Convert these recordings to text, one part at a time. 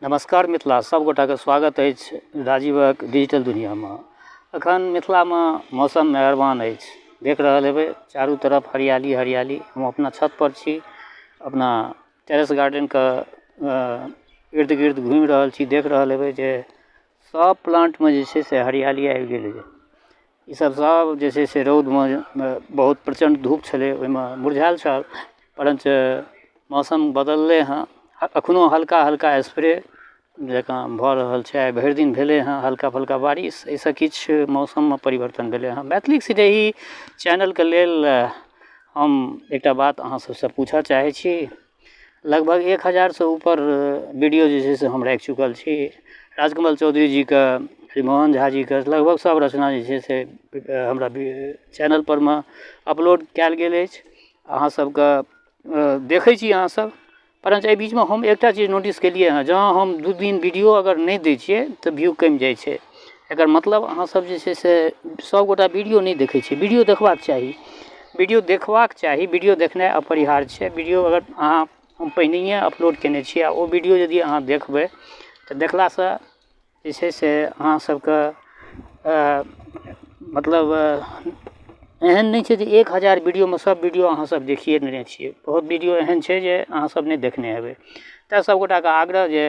नमस्कार मिथिला सबगोटाके स्वागत अछि राजीवक डिजिटल दुनिआँमे। एखन मिथिलामे मौसम मेहरबान अछि, देख रहल हेबै चारू तरफ हरियाली हरियाली। हम अपना छतपर छी, अपना टेरेस गार्डनके इर्द गिर्द घुमि रहल छी। देख रहल हेबै जे सब प्लान्टमे जे छै से हरियाली आबि गेलैए। ईसब सब जे छै से रौदमे बहुत प्रचण्ड धूप छलै, ओहिमे मुरझायल छल, परञ्च मौसम बदललै हँ। एखनो हल्का हल्का स्प्रे जकाँ भऽ रहल छै। आइ भरि दिन भेलै हँ हल्का फुल्का बारिश, एहिसँ किछु मौसममे परिवर्तन भेलै हँ। मैथिली सिनेही चैनलके लेल हम एकटा बात अहाँ सबसँ पूछऽ चाहै छी। लगभग 1000सँ ऊपर वीडियो जे छै से हम राखि चुकल छी। राजकमल चौधरी जीके, हरिमोहन झा जीके लगभग सब रचना जे छै से हमरा चैनलपर मे अपलोड कयल गेल अछि। अहाँ सबके देखै छी अहाँ सब, परञ्च एहि बीचमे हम एकटा चीज नोटिस केलियै हँ, जँ हम 2 दिन वीडियो अगर नहि दै छियै तऽ व्यू कमि जाइ छै। एकर मतलब अहाँ सब जे छै से सबगोटा वीडियो नहि देखै छियै। वीडियो देखबाक चाही, वीडियो देखबाक चाही, वीडियो देखनाइ अपरिहार्य छै। वीडियो अगर अहाँ हम पहिनहिए अपलोड कयने छियै आ ओ वीडियो यदि अहाँ देखबै तऽ देखलासँ जे छै से अहाँ सबके मतलब एहन नहि छै जे 1000 वीडियोमे सब वीडियो अहाँ सब देखिए लेने छियै। बहुत वीडियो एहन छै जे अहाँ सब नहि देखने हेबै। तैँ सबगोटाके आग्रह जे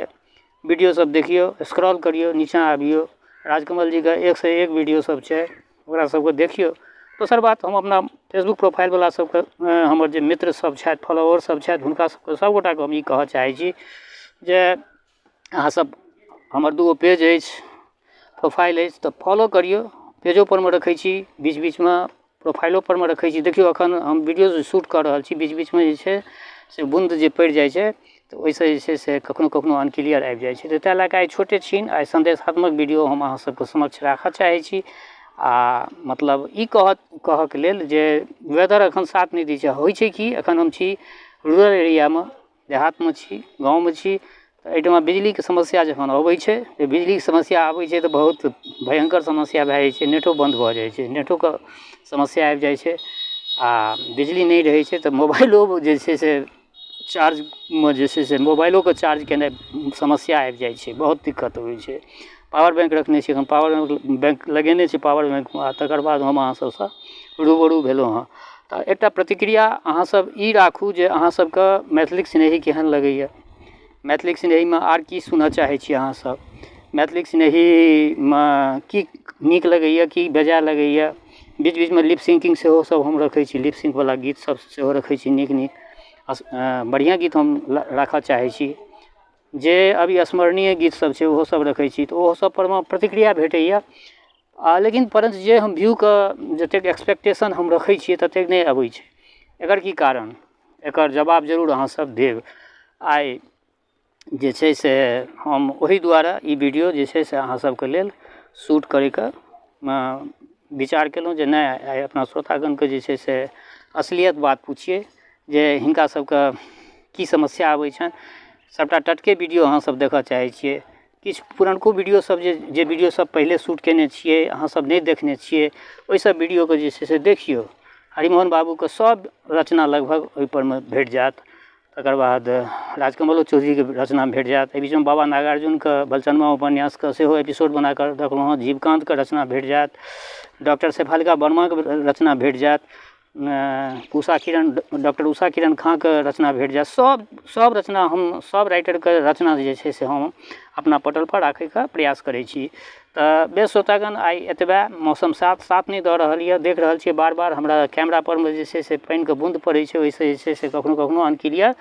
वीडियो सब देखियौ, स्क्रॉल करियौ, नीचाँ आबियौ, राजकमल जीके एकसँ एक वीडियो सब छै, ओकरा सबके देखियौ। दोसर बात, हम अपना फेसबुक प्रोफाइलवला सबके, हमर जे मित्र सब छथि, फॉलोवर सब छथि, हुनका सबके सबगोटाके हम ई कहऽ चाहै छी जे अहाँ सब हमर 2 गो पेज अछि, प्रोफाइल अछि, तऽ फॉलो करियौ। पेजोपर मे रखै छी, बीच बीचमे प्रोफाइलोपर मे रखै छी। देखियौ, एखन हम वीडियो शूट कऽ रहल छी, बीच बीचमे जे छै से बून्द जे पड़ि जाइ छै तऽ ओहिसँ जे छै से कखनो कखनो अनक्लियर आबि जाइ छै। तऽ ताहि लए कऽ आइ छोटे छिन आइ सन्देशात्मक वीडियो हम अहाँ सबके समक्ष राखऽ चाहै छी। आ मतलब ई कहऽके लेल जे वेदर एखन साथ नहि दै छै। होइ छै कि एखन हम छी रूरल एरियामे, देहातमे छी, गाँवमे छी, तऽ एहिठमा बिजलीके समस्या जखन अबै छै, तऽ बिजलीके समस्या आबै छै तऽ बहुत भयङ्कर समस्या भए जाइ छै। नेटो बन्द भऽ जाइ छै, नेटोके समस्या आबि जाइ छै। आ बिजली नहि रहै छै तऽ मोबाइलो जे छै से चार्जमे जे छै से मोबाइलोके चार्ज केनाइ समस्या आबि जाइ छै, बहुत दिक्कत होइ छै। पावर बैंक रखने छी हम, पावर बैंक लगेने छी पावर बैंकमे, आ तकर बाद हम अहाँ सबसँ रूबरू भेलहुँ हँ। तऽ एकटा प्रतिक्रिया अहाँ सब ई राखू जे अहाँ सबके मैथिलीक स्नेही केहन लगैए, मैथिलीक स्नेहीमे आर की सुनऽ चाहै छी अहाँ सब, मैथिलीक स्नेहीमे की नीक लगैए, की बेजाय लगैए। बीच बीचमे लिप सिंकिंग सेहो सब हम रखै छी, लिप सिंकवला गीत सब सेहो रखै छी। नीक नीक बढ़िआँ गीत हम राखऽ चाहै छी। जे अभी स्मरणीय गीत सब छै ओहो सब रखै छी, तऽ ओहो सब परमे प्रतिक्रिया भेटैए। आ लेकिन परञ्च जे हम व्यू के जतेक एक्सपेक्टेशन हम रखै छियै ततेक नहि अबै छै। एकर की कारण? एकर जवाब जरूर अहाँ सब देब। आइ जे छै से हम ओहि दुआरे ई वीडियो जे छै से अहाँ सबके लेल शूट करैके विचार केलहुँ जे नहि, आइ अपना श्रोतागणके जे छै से असलियत बात पुछियै जे हिनका सबके की समस्या आबै छनि। सबटा टटके वीडियो अहाँ सब देखऽ चाहै छियै। किछु पुरनको वीडियो सब जे वीडियो सब पहिले शूट केने छियै, अहाँ सब नहि देखने छियै, ओहि सब वीडियोके जे छै से देखियौ। हरिमोहन बाबूके सब रचना लगभग ओहिपर मे भेट जायत। तकर बाद राजकमलो चौधरीके रचना भेट जायत। एहि बीचमे बाबा नागार्जुनके बलचनमा उपन्यासके सेहो एपिसोड बनाकऽ रखलहुँ हँ। जीवकान्तके रचना भेट जायत, डॉक्टर शेफालिका वर्माके रचना भेट जायत, उषा किरण, डॉक्टर उषा किरण खाँके रचना भेट जायत। सब रचना हम सब राइटरके रचना जे छै से हम अपना पटलपर राखैके प्रयास करै छी। तऽ बेस श्रोतागण, आइ एतबे। मौसम साथ साथ नहि दऽ रहल यऽ, देख रहल छियै बार बार हमरा कैमरापर मे जे छै से पानिके बून्द पड़ै छै, ओहिसँ जे छै से कखनो कखनो अनक्लियर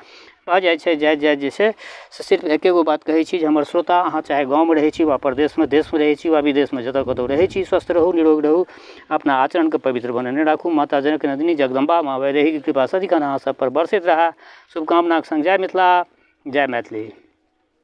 भऽ जाइ छै। जाइत जाइत जे छै से सिर्फ एके गो बात कहै छी जे हमर श्रोता, अहाँ चाहे गाँवमे रहै छी वा परदेशमे, देशमे रहै छी वा विदेशमे, जतऽ कतहु रहै छी, स्वस्थ रहू, निरोग रहू, अपना आचरणके पवित्र बनेने राखू। माता जनक नन्दिनी जगदम्बा माँ वैदेहीके कृपा सदिखन अहाँ सबपर बरसैत रहए, शुभकामनाके सङ्ग जय मिथिला, जय मैथिली।